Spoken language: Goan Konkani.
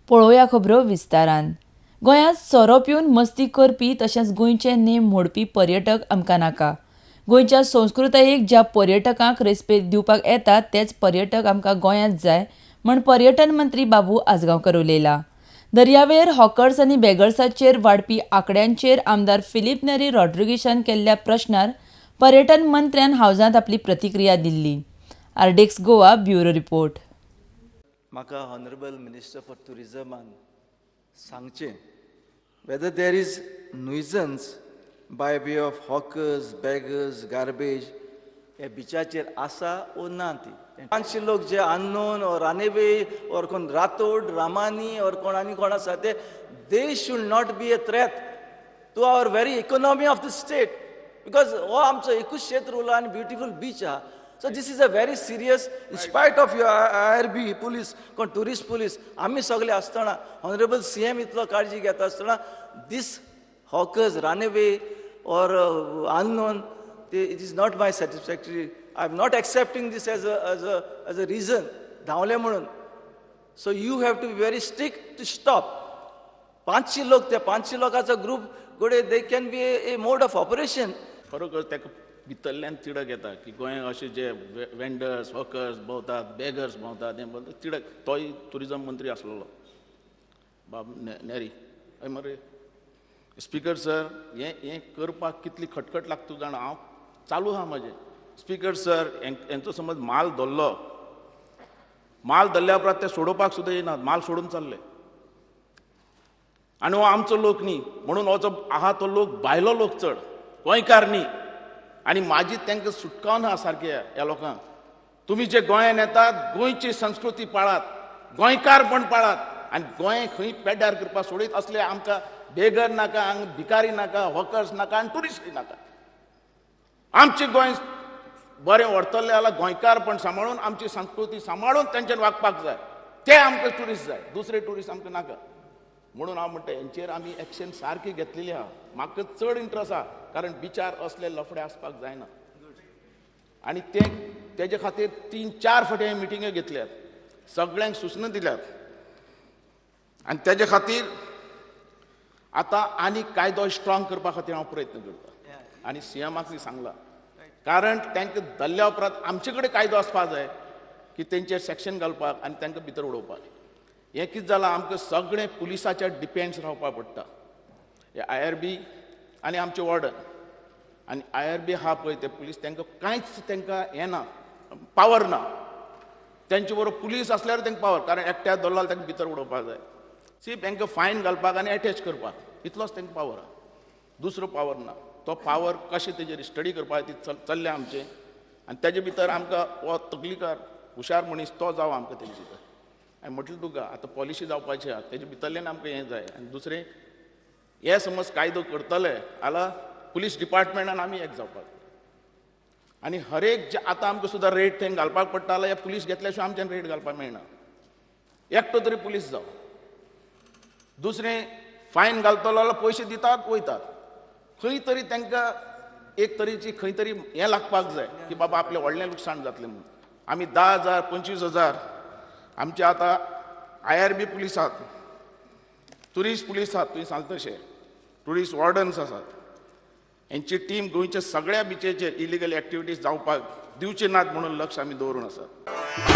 पळोवया खबरो विस्तारान. गोंयांत सोरो पिवन मस्ती करपी तशेंच गोंयचे नेम मोडपी पर्यटक आमकां नाका. गोंयच्या संस्कृतायेक ज्या पर्यटकांक रेस्पेद दिवपाक येता तेच पर्यटक आमकां गोंयांत जाय म्हण पर्यटन मंत्री बाबू आजगांवकर उलयला. दर्यावेळेर हॉकर्स आनी बेगर्साचेर वाडपी आंकड्यांचेर आमदार फिलीप नेरी रॉड्रिगीशान केल्ल्या प्रश्नार पर्यटन मंत्र्यान हावजांत आपली प्रतिक्रिया दिल्ली. आरडेक्स गोवा ब्युरो रिपोर्ट. म्हाका ऑनरेबल मिनिस्टर फॉर टुरिजमान सांगचें whether there is nuisance by way of hawkers, beggars, garbage हे बिचाचेर आसा ओ ना ती. 500 लोक जे अननोन और रानेवे और कोण रातोड रामानी और कोण आनी कोण आसा ते they should not be a threat to our very economy of the state because हो आमचो एकूच क्षेत्र उरला आनी ब्युटिफूल बीच आहा. So this is a very serious, in spite of your IRB police, कोण टुरिस्ट पुलीस, आमी सगळे आसतना ऑनरेबल CM इतलो काळजी घेता आसतना this hawkers, runaway or unknown, it is not my satisfactory. I am not accepting this as a reason धांवले म्हणून. So you have to be very strict to stop. 500 लोक, त्या 500 लोकांचो ग्रूप गोडे they can be a mode of operation. खरोखर ताका भितरल्यान तिडक येता की गोंयांत अशे जे वेंडर्स हॉकर्स भोंवतात, बेगर्स भोंवतात, हें भोंवतात तिडक. तोय ट्युरिजम मंत्री आसलेलो बाब नेरी. हय मरे स्पीकर सर, हें हें करपाक कितली खटखट लागता जाणा. हांव चालू आहा म्हाजें. स्पीकर सर, हेंचो समज माल धरलो, माल धरल्या उपरांत ते सोडोवपाक सुद्दां येनात, माल सोडून चल्ले. आनी हो आमचो लोक न्ही म्हणून हो जो आहा तो लोक भायलो लोक चड, गोंयकार न्ही. आनी म्हाजी तांकां सुटकावन आहा सारके ह्या लोकांक. तुमी जे गोंयान येतात गोंयची संस्कृती पाळात, गोंयकारपण पाळात आनी गोंय खंय पेड्ड्यार करपाक सोडीत असले आमकां बेगर नाका, हांगा भिकारी नाका, हॉकर्स नाका आनी ट्युरिस्टूय नाका. आमचें गोंय बरें व्हरतलें जाल्यार गोंयकारपण सांबाळून आमची संस्कृती सांबाळून तेंच्यान वागपाक जाय. ते आमकां ट्युरिस्ट जाय, दुसरे ट्युरिस्ट आमकां नाका. म्हणून हांव म्हणटा हेंचेर आमी एक्शन सारकी घेतलेली आहा. म्हाका चड इंट्रस्ट आहा कारण बिचार असले लफडे आसपाक जायना. आनी ते तेजे खातीर 3-4 फावटी हांवें मिटिंग्यो घेतल्यात, सगळ्यांक सुचना दिल्यात. आनी तेजे खातीर आतां आनी कायदो स्ट्रॉंग करपा खातीर हांव प्रयत्न करता. आनी CMाक सांगलां, कारण तांकां धरल्या उपरांत आमचे कडेन कायदो आसपाक जाय की तेंचेर सेक्शन घालपाक आनी तांकां भितर उडोवपाक. हें कितें जालां, आमकां सगळें पुलिसाचेर डिपेंड्स रावपाक पडटा. हे IRB आनी आमचे वॉर्डन आनी IRB आहा पळय ते पुलीस, तांकां कांयच तांकां हें ना, पावर ना. तेंचे बरोबर पुलीस आसल्यार तांकां पावर, कारण एकट्या धरलो जाल्यार तांकां भितर उडोवपाक जाय. सी तांकां फायन घालपाक आनी एटॅच करपाक इतलोच तांकां पावर आहा, दुसरो पावर ना. तो पावर कशें तेजेर स्टडी करपाक ती चल्ल्या आमचें. आनी तेजे भितर आमकां हो तकलीकार हुशार मनीस तो जावं आमकां तेजे भितर. हांवें म्हटलें तुका आतां पॉलिशी जावपाची आहा, तेजे भितरल्यान आमकां हें जाय. आनी दुसरें हे समज कायदो करतले जाल्यार पुलीस डिपार्टमेंटान आमी एक जावपाक. आनी हरेक जे आतां आमकां सुद्दां रेट थंय घालपाक पडटा जाल्यार पुलीस घेतल्या शिवाय आमच्यान रेट घालपाक मेळना. एकटो तरी पुलीस जावं. दुसरें फायन घालतलो जाल्यार पयशे दितात वयतात. खंय तरी तांकां एक तरेची खंय तरी हें लागपाक जाय की बाबा आपलें व्हडलें लुकसाण जातलें म्हणून. आमी 10,000 25,000 आमचे आतां IRB police आहात, ट्युरिस्ट पुलीस आहात, तुवें सांगता तशें ट्युरिस्ट वॉर्डन्स आसात. हेंची टीम गोंयच्या सगळ्या बिचेचेर इलिगल एक्टिविटीज जावपाक दिवचे नात म्हणून लक्ष आमी दवरून आसात.